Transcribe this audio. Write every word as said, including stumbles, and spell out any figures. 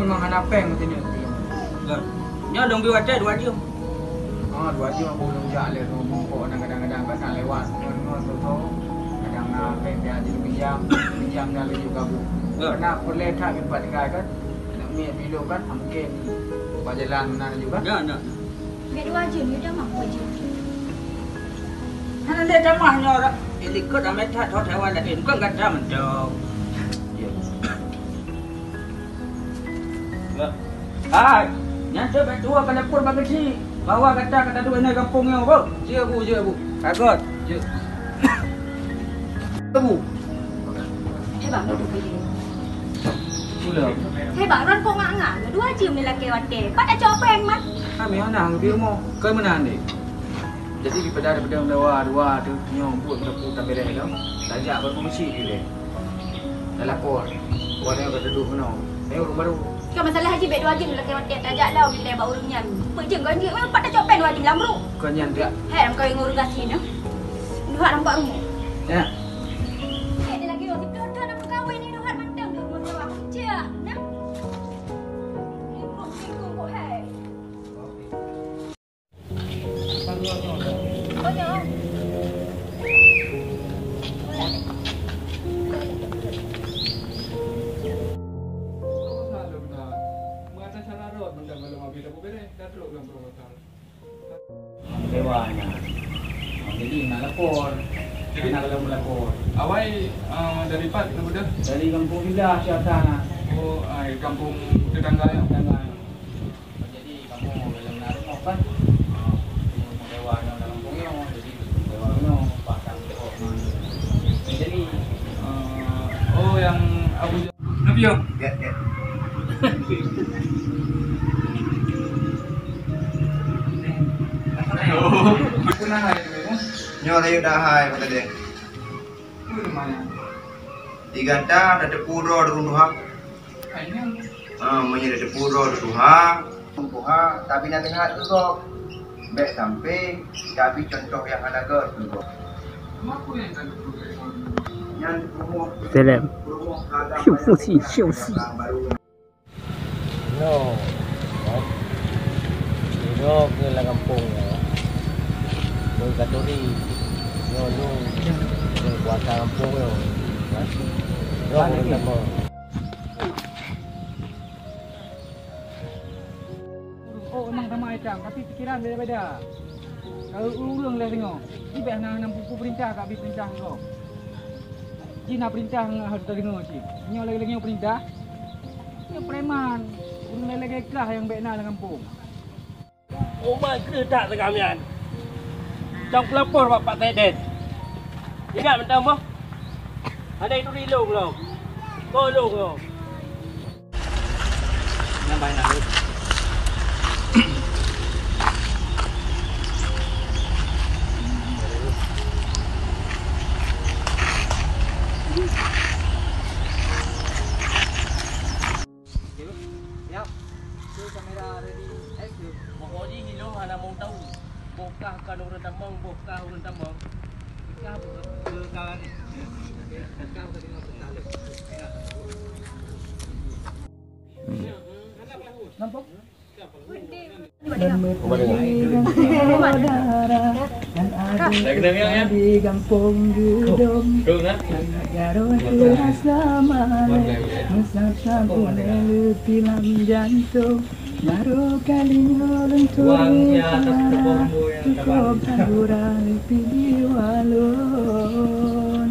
Memang hana péng meutinyu. Nyoe lôn bi watèe dua jeuem. Ah, dua jeuem aku lôn jak lé, lôn mumpok dan kadang-kadang kan na lewat ngon-ngon tu tu. Kadang na péng dia jadi pinjam, pinjam dan laju gabu. Ya. Karena peureulèe that meupat tinggai kan. Nak miet bilong kan, mungkin bak jalan meunan juga. Ya, ya. Bèk dua jeuem, yue tamah dua jeuem. Hana lé tamah nyoe rak. Eh, likot ramé that, thot hewan laén. Bukan gata mantong. Ya. Ya. Hai, nyan tu bèk tuwo ka lapor bak geuchik. Bahwa gata ka taduek inan gampông nyoe, beuh. Jeuet, Bu, jeuet, Bu. Bagus. Jeuet. Tebu. Eh, bang, duduk dulu. Pula. Hei, bang, ron kok nganga. Dua jam ni lagi watèe. Pat dah copeng, man. Kami anak di rumah. Kau mana, Andi? Jadi, daripada ada pedang dawa dua tu, nyoe buat kita pun tak beres tu. Tajak baru mesti dia. Dah lapor. Orang yang kata duduk mana? Eh, orang baru. Kau masalah haji bèk dua jam lagi watèe tajak dah bila bak ureueng nyan. Peuet jam kau ni, pat dah copeng dua jam lam ru. Kau nyan dia. Hei, kau yang urus gasien, ya? Dua nampak rumah. Ya. Eh, dia lagi, oh, dia dah nak kahwin ni, Nuhat mantap dah, mau jawab. Cik, nah. Ni, kau, ni, kau, kau, hai. Oh, ya. Mengata cara rot, mendang kalau mau beda, beda, dah teruk dalam perbuatan. Dewa nyan. Jadi, nak lapor. Jadi, nak kalau melapor. Awai, ah, dari pat, kenapa dah? Dari kampung Indah, Syah Tanah. Oh, ai, kampung tetangga ya? Tetangga. Jadi, kamu dalam nak rumah kan? Ah, kampung Dewa nyan dalam kampung nyoe. Jadi, kampung Dewa nyoe, pasang tembok nyoe. Jadi, ah, oh, yang Abu Nabi ya? Get, get. Nyoe rayeuk dah hai, Pak Kadek. Di gata dah teupu droe di rumoh tuha. Ah, meunyoe dah teupu droe di rumoh tuha, rumoh tuha, tapi nak teuhat tu kok. Bèk sampai tapi contoh nyang hana gèt tu kok. Nyan rumoh, rumoh agam. Nyoe, nyoe keu lam gampông nyoe. Nyoe katuri. Nyoe, nyoe, nyoe kuasa gampông nyoe. Nyoe keu lam gampông. Oh, memang ramai cang, tapi pikiran beda-beda. Kalau ureueng lagèe nyoe, jibèk hana, hana buku perintah ka bri perintah nyoe. Jih na perintah ngon harus tadeungoe cit. Nyoe lagèe-lagèe nyoe perintah. Nyoe preman. Ureueng lagèe-lagèe kah nyang bèk na lam gampông. Umat kreueh that teuka mian. Cang peulapor bak Pak Sekdes. Ingat mantong boh. Ada itu di lông lom. Ko lông lom. Siap. Tu kamera ready, action. Pokok jih ilôn hana mau tahu. Boh kah kan ureueng tamong, boh kah ureueng tamong. Kah bukan, bukan. Kah bukan dengan betul. Nampak? Dan bersaudara dan adik di Gampông Geudong. Negara terasa malu, mesra saboh leupie lam jantông. Baru kali nyoe lôn turun tanah, cukup hiburan leupie jiwa lôn.